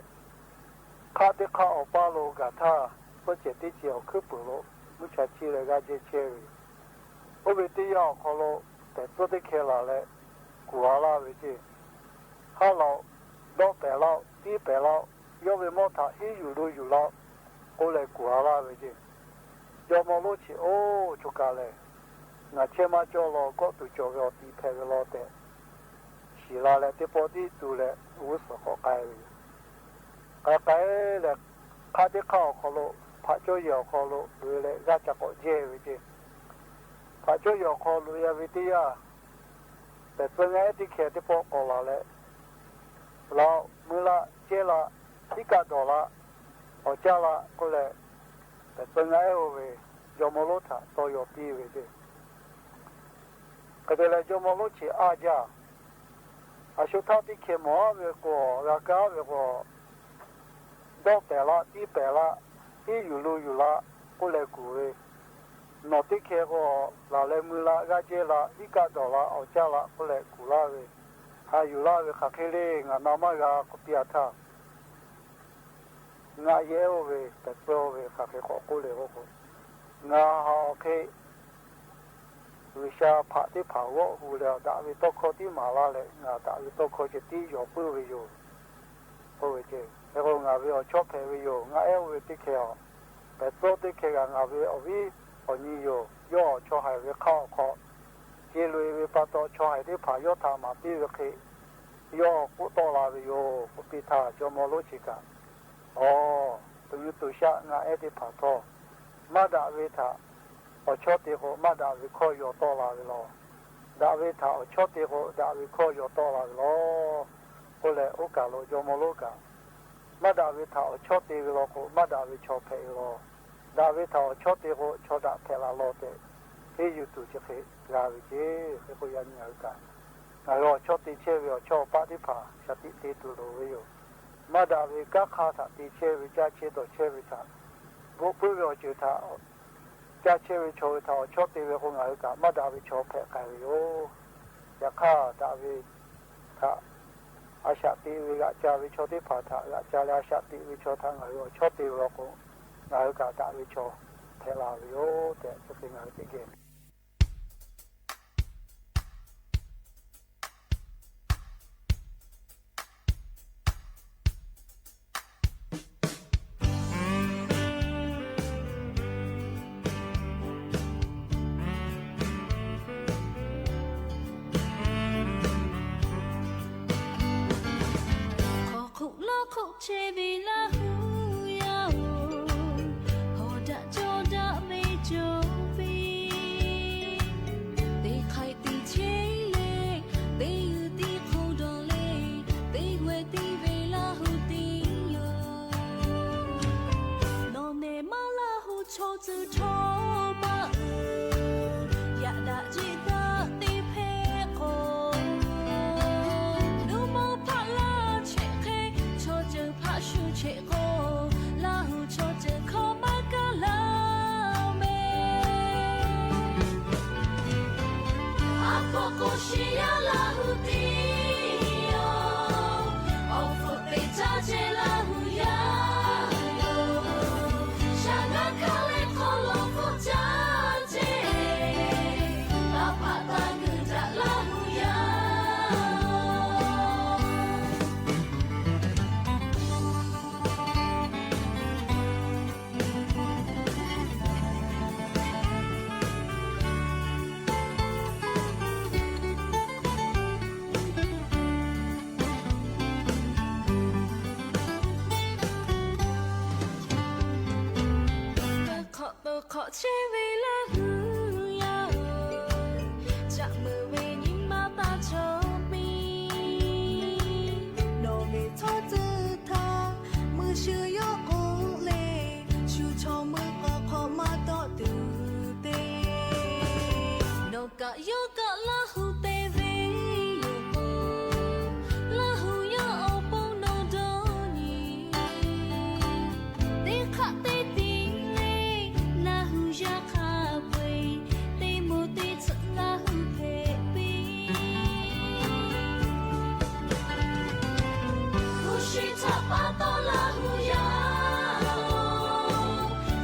hk'aˆ teˇ hk'aˆ awˬ paˇ lo gaˬ htaˇ, suhˆ cehˬ teˇ cehˬ awˬ hkuiˉ peuˬ lo mvuhˇ cha chiˇ leh g'aˇ jehˇ chehˇ ve yoˬ. Oˇ ve teˇ yanˇ awˬ hk'aw lo, pehˬ tcuhˇ teˇ hkeh laˬ leh kuˬ a laˇ ve ceˇ. Haˉ laˬ-oꞈ, dawˆ pehˍ laˇ-oꞈ, tiˉ pehˍ laˇ-oꞈ, yawˇ ve mawˇ htaꞈ hiˉ yuˬ lo yuˬ laˇ-oꞈ k'oˆ leh kuˬ a laˇ ve ceˇ. Jawˇ mawˇ lonˉ chi, Oˇ, choˬ kaˬ lehˬ, ngaˬ chehˇ maˇ cawˇ law, kawˆ tuˬ cawˬ ve awˬ tiꞈ hpehꞈ ve law tehꞈ, shiˍ la leh teˇ pawˆ tiˉ tu leh g'uˇ suhˍ k'awꞈ k'ai ve yoˬ. K'ai k'ai leh, hk'aˆ teˇ hk'aˆ awˬ hk'aw lo, hpaꞈ cawˇ yehˬ awˬ hk'aw lo loꞈ e leh g'aˇ ca k'awꞈ jehˇ ve ceˇ. Hpaꞈ cawˇ yehˬ awˬ hk'aw loꞈ e ve teˇ yanˇ, pehˬ tcuhˇ ngaˆ ehˉ teˇ hkeh teˇ pawˆ k'awꞈ laˬ leh, Laˬ-oꞈ, mui laˇ, cehˇ laˇ, iˉ kaˆ dawˬ laˇ, awˬ caˇ laˇ k'oˆ leh, pehˬ tcuhˇ ngaˆ ehˉ oˇ ve jawˇ mawˇ lonˉ htaꞈ tawˇ yaw piˇ ve ceˇ. Hk'e te leh, jawˇ mawˇ lonˉ chi aˇ jaˇ. A shu htaˇ teˇ hkeh mawˬ aˉ ve k'o, g'a kaˇ ve k'o, dawˆ pehˍ laˇ, tiˉ pehˍ laˇ, hiˉ yuˬ lo yuˬ laˇ k'oˆ leh kuˬ ve, nawˬ teˇ hkeh k'o, laˬ leh mui laˇ, g'aˇ jehˇ laˇ, iˉ kaˆ dawˬ laˇ, awˬ caˇ laˇ k'oˆ leh kuˬ laˇ ve, ha yuˬ laˇ ve hk'aˬ hk'e le, ngaˬ na maˇ g'a k'oˆ piˇ a htaˇ, ngaˆ yehˉ oˇ ve pehˬ tcuhˇ oˇ ve hk'aˬ hk'e k'awꞈ k'oˆ le k'oˆ k'o, ngaˬ ha awˬ hk'e G'uiˬsha hpaꞈ teˇ hpaˍ g'awˆ hu leh, daꞈ ve tawˇ hkawˇ tiˉ maˍ laˇ leh, ngaˬ daꞈ ve tawˇ hkawˇ ceh tiˉ yaw puiˉ ve yoˬ. Oˇ ve ceˇ. Hk'e k'o, ngaˬ ve awˬ chawˇ hpehꞈ ve yoˬ. Ngaˆ ehˉ oˇ ve teˇ hkeh a, pehˬ tcuhˇ teˇ hkeh g'aꞈ ngaˬ ve awˬ viˉ awˬ nyi yoˬ. Yawˇ chaw haiˬ ve hk'aˆ awˬ hk'aw ce loꞈ e ve pa taw, chaw haiˬ teˇ hpaˍ yawˇ htaꞈ maˍ piˇ ve hk'e, yawˇ k'oˆ tawˆ la ve yoˬ k'oˆ piˇ htaˇ, jawˇ mawˇ lonˉ chi kaꞈ, Aˬ, tuꞈ nyi tuꞈ shaˆ ngaˆ ehˉ teˇ hpaˍ htawˇ, maˇ daꞈ ve htaꞈ awˬ chawˇ te k'o, maˇ daꞈ ve hkawˇ yaw tawˆ la ve law. Daꞈ ve htaꞈ awˬ chawˇ te k'o, daꞈ ve hkawˇ yaw tawˆ la ve law k'oˆ leh, oˇ kaˬ lo jawˇ mawˇ lonˉ kaꞈ, maˇ daꞈ ve htaꞈ awˬ chawˇ te ve law k'o, maˇ daꞈ ve chaw hpehꞈ ve law. Daꞈ ve htaꞈ awˬ chawˇ te k'o, chaw daꞈ hpehꞈ la law tehꞈ, henˇ yuˬ tuˬ chi hk'e g'a ve ceˇ. Hk'e k'o, yaꞈ nyi ngaˬ hui kaꞈ, ngaˬ hui awˬ chawˇ te chehˇ ve awˬ chawˇ awˬ paˆ teˇ hpaˍ shaˍ tiꞈ te tuˬ loˍ ve yoˬ. Maˇ daꞈ ve kanˉ hk'aˇ htaꞈ te chehˇ ve, caˇ chehˇ dawˬ chehˇ ve htaꞈ, bvuhꞈ puiˉ ve awˬ ceuˬ htaꞈ caˇ chehˇ ve chaw hui htaꞈ awˬ chawˇ te ve k'o, ngaˬ hui kaꞈ maˇ daꞈ ve chaw hpehꞈ k'ai ve yoˬ. Yaꞈ hk'aˇ, daꞈ ve htaꞈ a shaꞈ teꞈ ve g'aꞈ ca ve chaw teˇ hpaˍ htaꞈ g'aꞈ ca leh, a shaꞈ teꞈ ve chaw htaꞈ ngaˬ hui awˬ chawˇ te ve law k'o, ngaˬ hui kaꞈ daꞈ ve chaw hpehꞈ la ve yoˬ tehꞈ, chi hk'e ngaˬ hui teˇ geh Hk'aw hk'oˆ laˇ hk'oˆ chehˇ ve Laˇ huˍ yaˇ-oˬ, hawˬ daꞈ cawˇ daꞈ ve cawˬ ve, teˇ hk'aiꞈ teˇ cheˇ leh, teˇ g'uiˬ teˇ hk'oˆ dawˬ leh, teˇ g'aˇ teˇ ve Laˇ huˍ teˇ yoˬ. Nawˬ nehˬ maˇ Laˇ huˍ chaw tcuh htawˇ maˇ uiˍ, yaꞈ daꞈ jeˆ daꞈ teˇ hpehˇ k'o, nuˇ mawˇ hpaˆ laˇ chehˇ hk'e, chaw ceuˬ hpaˆ shu Chehˇ ve Laˇ hu yaˇ-oˬ, caꞈ meuˍ ve nyi ma taˇ cawˬ piˇ. Nawˬ ve htawˇ tcuhˇ htaˇ, mui shu yawˇ k'oˆ le, shu chaw meuˇ k'a hk'awꞈ maˇ tawˆ tuˬ te. Nawˬ kaꞈ yawˇ kaꞈ Laˇ hu te ve yoˬ k'o, Laˇ hu yawˇ awˬ pon nawˬ dawˇ nyi. Teˇ hk'aˆ teˇ tiˉ le, Laˇ hu yaˇ hk'a peu-eˬ, teˇ moˍ teˇ tsuhꞈ Laˇ hu hpehꞈ piˇ. Hpu shi htaꞈ pa taw Laˇ hu yaˇ-oˬ,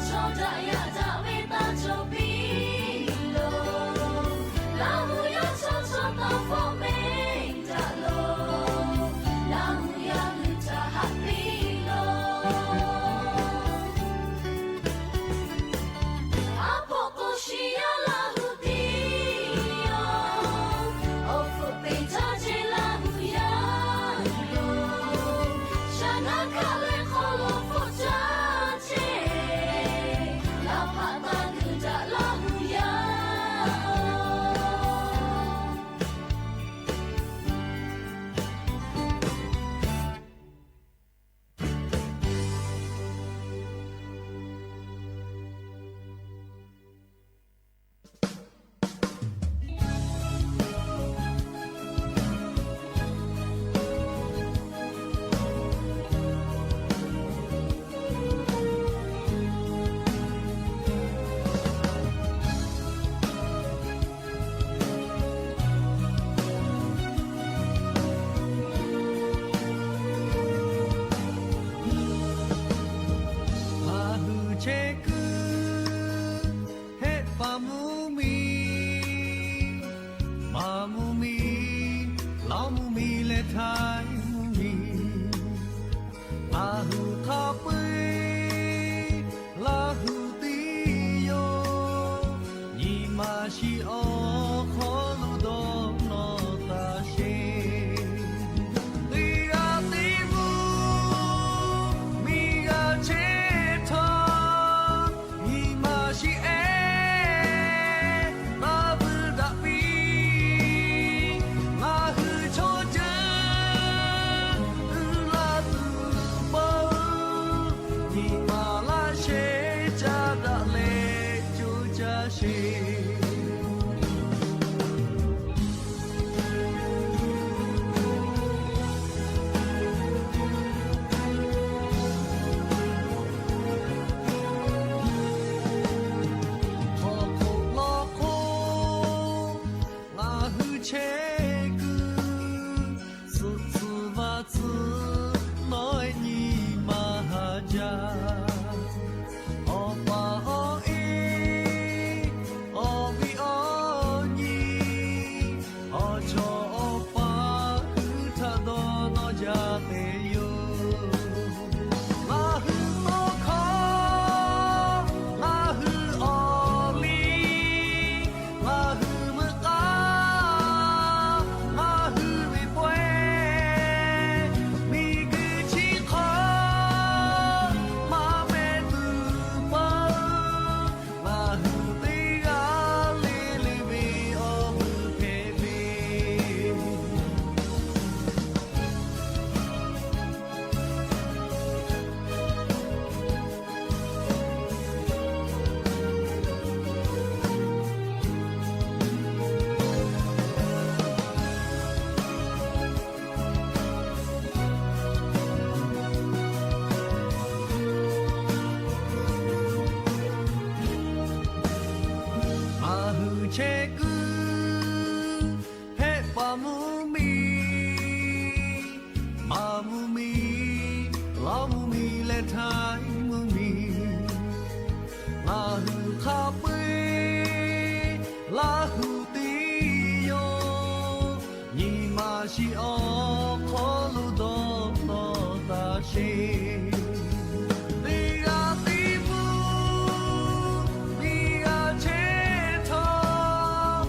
chaw daꞈ yaꞈ daꞈ ve taˇ cawˬ piˇ loˬ. Laˇ hu yaˇ chaw chaw taw hpawˆ mehˍ daꞈ loˬ. Laˇ hu yaˇ hui htaꞈ haꞈ piˇ loˬ. Aˉ hpawˆ k'o shi yaˇ Laˇ hu piˇ-oˬ, awˬ hpfuhˆ peˍ caˇ ce Laˇ hu yaˇ yoˬ. Shaˍ naˆ hkaˆ leh hk'aw lo hpfuhˆ caˇ ce, laˇ hpaꞈ taˇ g'uiˬ daꞈ Laˇ hu yaˇ-oˬ. Laˇ hu chehˇ kuiˬ hehˆ paˍ mvuhˇ miˬ, maˍ mvuhˇ miˬ, lawˇ mvuhˇ miˬ leh htaiˍ mvuhˇ miˬ. Laˇ hu hk'a peu-eˬ Laˇ hu tiˉ yoˬ. Nyi ma shiˍ awˬ hk'aw lo dawˇ nawˬ taˇ sheˍ. Teˇ g'aˇ teˇ mvuhˇ miˬ g'a chehˇ htaˇ, nyi ma shiˍ ehˉ taˇ vuiˬ daꞈ piˇ. Ngaˬ hui chaw ceuˬ uiˍ la tuˬ peuˬ, nyi ma laˇ shehˍ caˇ daꞈ leh coˇ caˇ sheˍ. Hk'aw hk'oˆ lawˬ hk'oˆ ngaˬ hui chehˇ kuiˬ, suhˍ tcuh vaˇ tcuh nawˉ-ehˉ nyi ma haˍ jaˇ. Awˬ pa awˬ e, awˬ viˉ awˬ nyi, awˬ chawˇ awˬ pa hui htaꞈ dawˇ nawˇ jaˇ te yoˬ. Ngaˬ hui tawˇ hkawˇ, ngaˬ hui awˬ liˇ, ngaˬ hui meuˇ k'aˇ, ngaˬ hui ve pawehˇ, miˬguiˬ chi hk'aw maˇ meh tuˬ peuˬ. Ngaˬ hui teˇ g'aˇ le le ve awˬ vuiˬ hpehꞈ ve. Ngaˬ hui chehˇ kuiˬ hpehꞈ paˍ mvuhˇ miˬ, maˍ mvuhˇ miˬ, lawˇ mvuhˇ miˬ leh htaiˍ mvuhˇ miˬ. Ngaˬ hui hk'a peu-eˬ Laˇ hu tiˉ yoˬ. Nyi ma shiˍ awˬ hk'aw lo dawˇ nawˬ taˇ sheˍ. Teˇ g'aˇ teˇ mvuhˇ miˬ g'a chehˇ htaˇ,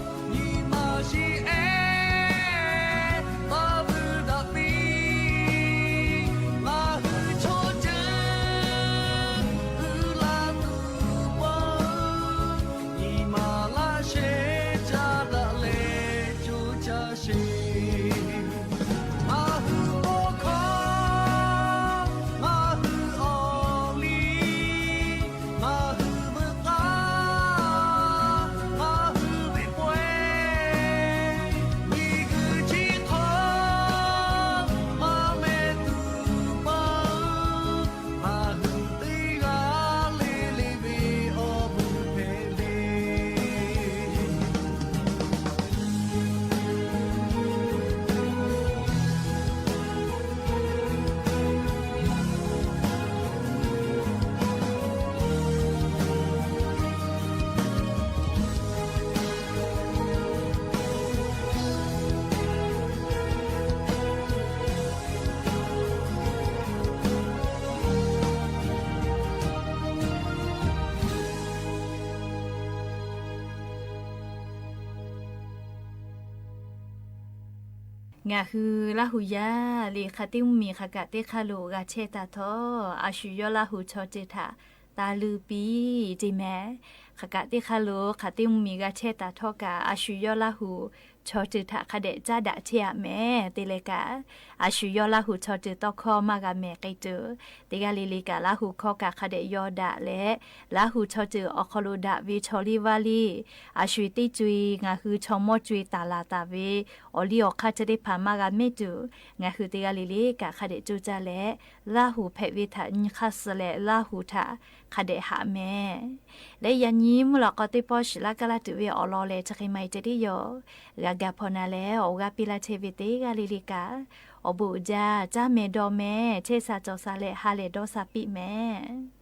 Ngaˬ hui Laˇ huˍ yaˇ liꞈ hk'aˬ teˇ mvuhˇ miˬ hk'aˬ kaꞈ teˇ hk'aˇ lo g'a chehˇ taˍ htawˇ, a shu yawˇ Laˇ huˍ chaw ceuˬ htaꞈ taˍ luˬ piˇ ceˇ mehˍ. Hk'aˬ kaꞈ teˇ hk'aˇ lo hk'aˬ teˇ mvuhˇ miˬ g'a chehˇ taˍ htawˇ kaꞈ, a shu yawˇ Laˇ huˍ chaw ceuˬ htaꞈ hk'a dehꞈ caˉ daꞈ chehˇ-aꞈ mehˍ. Te leh kaꞈ, a shu yawˇ Laˇ huˍ chaw ceuˬ tawˇ hkawˇ maˇ g'a mehˍ k'ai tuˬ, teˇ g'aˇ le le kaꞈ Laˇ huˍ hkawˇ kaꞈ hk'a dehꞈ yaw daꞈ leh, Laˇ huˍ chaw ceuˬ awˬ hk'aw lo daꞈ ve chaw liˇ vaˇ liˇ, a shu teˇ co-e ngaˬ hui chaw mawˇ co-e taˍ laˬ taˍ ve awˬ liˇ awˬ hk'aˇ chi teˇ hpaˍ maˇ g'a mehˇ tuˬ, ngaˬ hui teˇ g'aˇ le le kaꞈ hk'a dehꞈ coˇ caˇ leh, Laˇ huˍ hpehꞈ ve htaꞈ nyi hk'aˇ suh leh Laˇ huˍ htaꞈ hk'a dehꞈ haꞈ mehˍ. Leh yaꞈ nyi mvuhˇ lawꞈ k'aw teˇ pawˆ shiˍ laˇ kaˇ laˇ tuˬ ve awˬ lawn lehˬ, chi hk'e maˇ heˆ ceh tiˉ yoˬ. G'a gaˬ hpawnˬ na leh awˬ g'aˇ piˇ laˇ chehˇ ve teˇ g'aˇ le le kaꞈ, awˬ bon uiˍ jaˇ, caˇ mehˍ dawˬ mehˍ, chehˇ sha cawˬ sha leh ha lehˬ dawˇ sha piˇ mehˍ.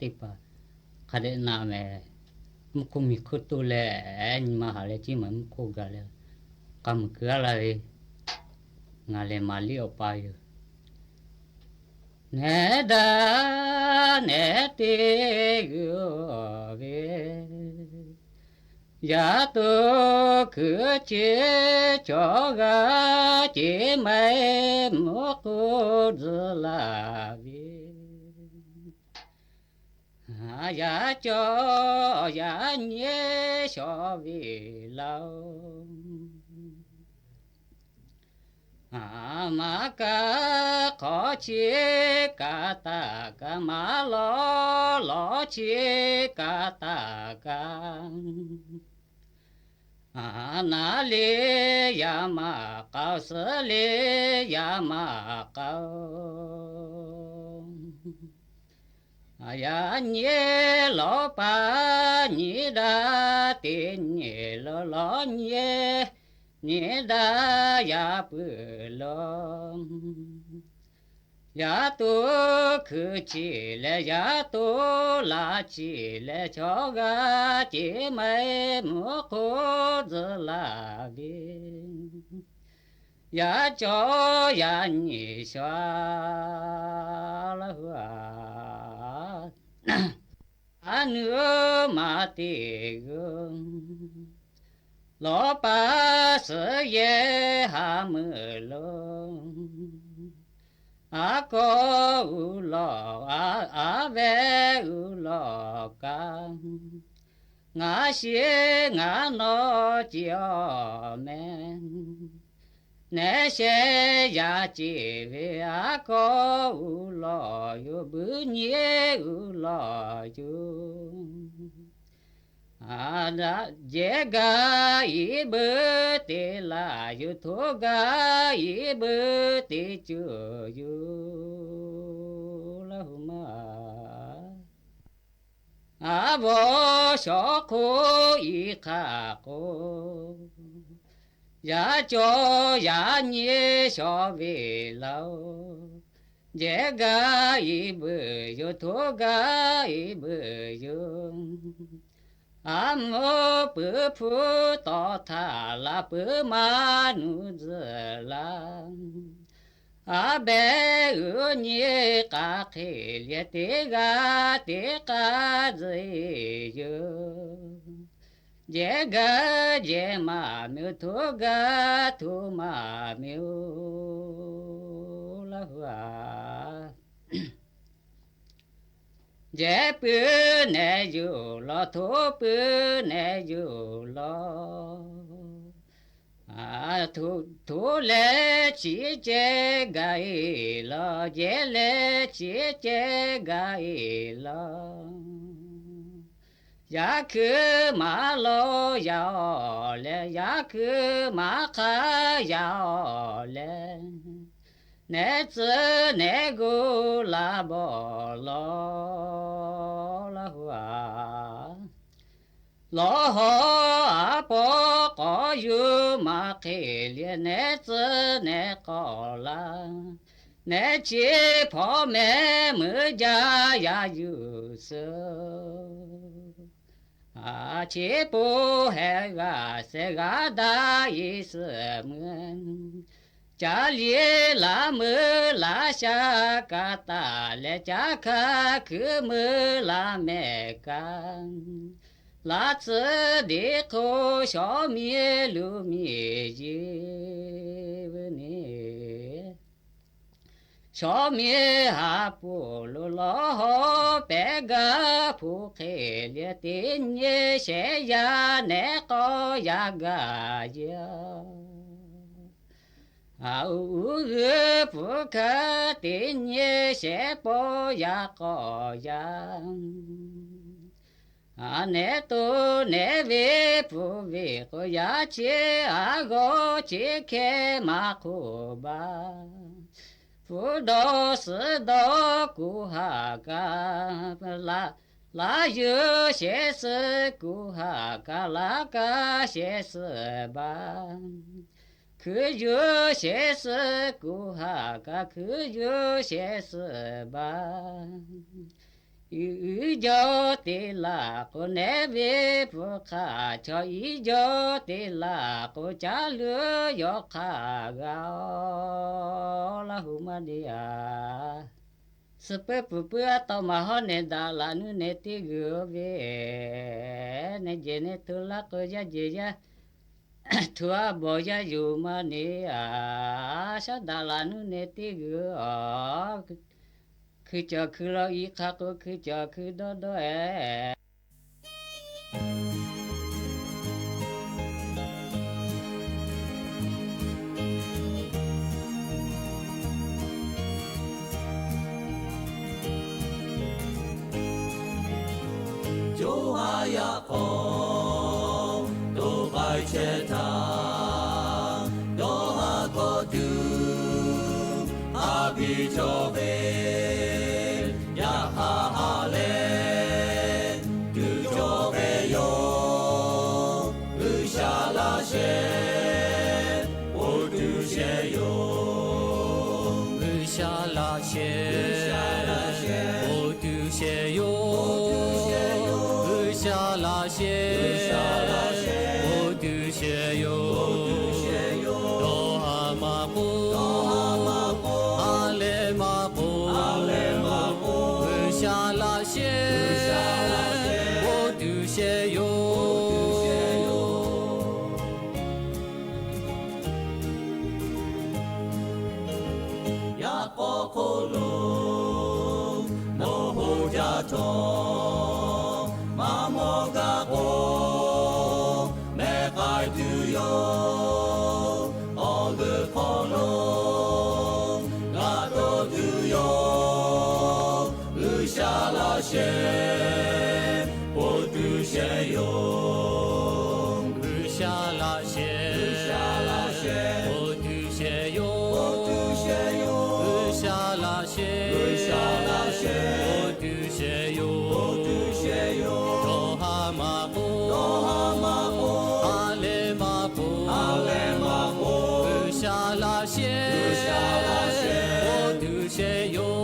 teˇ hpaˍ hk'a dehꞈ na mehˍ. Mvuhˇ hk'oˆ miˬ hk'oˆ toˇ leh, nyi ma haˍ leh ceˇ maˬ mvuhˇ hk'oˆ gaˬ leh, k'a muiˬ keu aˉ laˇ ve, ngaˬ lehˬ Maˍ liˇ awˬ pa yoˬ. Nehˉ daꞈ nehˉ te g'uiˬ ve, yaꞈ to kuiˬ chi chaw g'a ceˇ maˬ mvuhˇ hk'oˆ tzuhꞈ laˬ ve. Yaꞈ cawˬ yaꞈ nyi shawˍ ve laˇ-oˬ. Maˇ kaˇ hk'awꞈ chi kaꞈ taˇ kaˇ, maˇ lawˬ lawˬ chi kaꞈ taˇ kaˇ. Naˉ le yaˇ maˇ k'aoˍ, suhˉ le yaˇ maˇ k'aoˍ. Yaꞈ nyi lawˬ paˍ nyi daꞈ teˇ nyi lo, lawˬ nyi nyi daꞈ yaꞈ puiˉ lo. Yaꞈ to hkui chi leh, yaꞈ to laꞈ chi leh, chaw g'a ceˇ maˬ mvuhˇ hk'oˆ tzuhꞈ laˬ ve. Yaꞈ cawˬ yaꞈ nyi shawˍ laˇ hu a, a nuˇ maˇ te g'uiˬ. Lawˬ paˍ suhˉ yehˬ ha meuꞈ lo, a kawˆ uˬ lawˬ, a vehˆ uˬ lawˬ kaꞈ, ngaˬ shiˍ ngaˬ nawˬ ceˇ awˬ meh. Nehˉ shehˍ yaꞈ ceˇ ve, a kawˆ uˬ lawˬ yoˬ, buiˇ nyi uˬ lawˬ yoˬ. Jehˬ gaˇ iˉ buiˇ te laˇ yoˬ, htoꞈ gaˇ iˉ buiˇ te cuˬ yoˬ laˇ hu ma. A vawˇ shawˍ hk'oˆ iˉ hk'aˇ k'o, yaꞈ cawˬ yaꞈ nyi shawˍ ve laˇ-oˬ. Jehˬ gaˇ iˉ buiˇ yoˬ, htoꞈ gaˇ iˉ buiˇ yoˬ. A mvuhˇ puiˉ hpu tawˍ htaˇ laˬ, puiˉ maˇ nuˇ tzuhꞈ laˇ. A behˬ uiˍ nyi k'a hk'e leh, teˇ g'aˇ teˇ k'aˇ tzuhꞈ e yoˬ. Jehˬ gaˇ jehˬ maˇ miˬ-oˬ, htoꞈ gaˇ htoꞈ maˇ miˬ-oˬ laˇ hu a. Jehˬ puiˉ nehˬ yoˬ lawˬ, htoꞈ puiˉ nehˬ yoˬ lawˬ. Htoꞈ leh chi ceh gaˬ e lawˬ, jehˬ leh chi ceh gaˬ e lawˬ. Yaꞈ hkui maˍ lawˬ yaꞈ awˬ leh, yaꞈ hkui maˍ hk'aˇ yaꞈ awˬ leh, nehˉ tcuhˉ nehˉ gu la bawˬ lawˬ laˇ hu a. Lawˬ hawˉ aˉ pawˉ k'awꞈ yuˬ maˇ hk'e leh, nehˉ tcuhˉ nehˉ k'awꞈ laˇ. Nehˉ chi hpawˇ meh meuꞈ jaˇ yaꞈ yuˬ suhˍ. Chi po heh g'a sheh g'a daꞈ iˉ suhˍ meuꞈ. Caˇ liˇ laꞈ meuꞈ laꞈ sha ka taˍ leh, caˇ hkaˇ hkui meuꞈ laꞈ mehˆ ka. Laꞈ tsuhˇ deꞈ hk'oˆ shawˍ miˇ luˬ miˇ yeˬ ve ne. Shawˍ miˇ haˍ poˍ lo lawˬ hawˉ pehꞈ gaˇ hpu hk'e leh, teˇ nyi shehˍ yaˇ nehˉ k'awꞈ yaꞈ gaˇ yeˬ. Uˉ g'uiˬ pfuhˍ hkaˇ teˇ nyi shehˍ pawˆ yaꞈ k'awꞈ yaꞈ. Nehˉ to nehˉ ve pfuhˍ ve k'o, yaꞈ chi aˉ g'awˇ chi hkeh maˇ hk'oˆ ba. Hpu dawˇ suhˍ dawˇ kuˬ ha kaꞈ, laꞈ yuˬ shehˍ suhˍ kuˬ ha kaꞈ, laꞈ kaˇ shehˍ suhˍ ba. Hkui yuˬ shehˍ suhˍ kuˬ ha kaꞈ, hkui yuˬ shehˍ suhˍ ba. Uiˍ jaw te laˬ k'o, nehˉ ve pfuhˍ hk'aˇ, chaw iˉ jaw te laˬ k'o, caˉ leuˉ yawˇ hk'aˇ g'a oˬ, Laˇ huˍ maˇ de aꞈ. Suh puiˉ puˍ puiˉ aˉ tawˇ maˬ hawˉ nehˬ daꞈ laꞈ nuˇ nehˬ teˇ g'uiˬ ve, nehˬ jehˬ nehˬ tu laˇ k'o, yaˇ jehˬ yaˇ tuꞈ aˉ bawˬ yaˇ yoˬ maˇ ne aꞈ. Shaˉ daꞈ laꞈ nuˇ nehˬ teˇ g'uiˬ aˬ. Hkui cawˬ hkui law i hk'a k'o, hkui cawˬ hkui dawˇ dawˇ ehˍ. Coˇ haˉ yaꞈ k'aw to k'ai chehˇ htaˇ, dawˇ haˉ kawˆ tuˬ haˉ piˇ cawˬ ve, yaꞈ hk'aˇ ha lehˬ tuˬ cawˬ ve yoˬ. G'uiˬsha laꞈ sheh k'oˆ tuˬ sheh yoˬ. G'uiˬsha laꞈ sheh k'oˆ tuˬ sheh yoˬ. G'uiˬsha laꞈ sheh k'oˆ tuˬ sheh yoˬ. Dawˇ haˉ maˇ k'oˆ, ha lehˬ maˇ k'oˆ, G'uiˬsha laꞈ sheh k'oˆ tuˬ sheh yoˬ. Yaꞈ k'aw hk'oˆ lo mawˬ hoꞈ jaˇ htawˇ, maˇ mawˬ gaˇ k'o, mehˆ k'ai tuˬ yoˬ. Awˬ g'euˆ hk'aw lo g'a dawˇ tuˬ yoˬ. G'uiˬsha laꞈ sheh k'oˆ tuˬ sheh yoˬ. G'uiˬsha laꞈ sheh k'oˆ tuˬ sheh yoˬ. G'uiˬsha laꞈ sheh k'oˆ tuˬ sheh yoˬ. Dawˇ haˉ maˇ k'oˆ, ha lehˬ maˇ k'oˆ, G'uiˬsha laꞈ sheh k'oˆ tuˬ sheh yoˬ.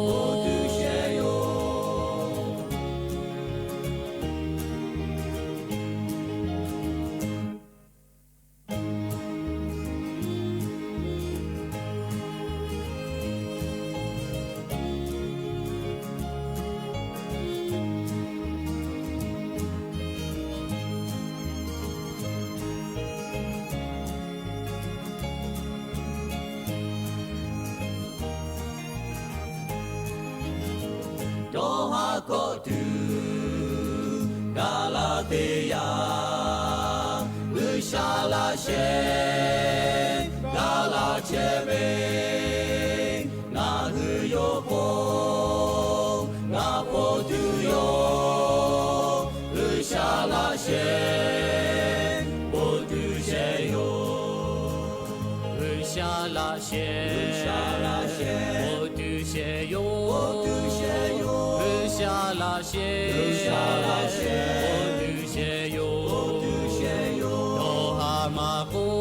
Dawˇ haˉ kawˆ tuˬ gaˬ la teˇ yanˇ, G'uiˬsha laꞈ sheh gaˬ la chehˇ ve, ngaˬ hui yawˇ hk'oˆ ngaˬ hpawˇ tuˬ yoˬ. G'uiˬsha laꞈ sheh k'oˆ tuˬ sheh yoˬ. G'uiˬsha laꞈ sheh k'oˆ tuˬ sheh yoˬ. G'uiˬsha laꞈ sheh k'oˆ tuˬ sheh yoˬ. Dawˇ haˉ maˇ k'oˆ,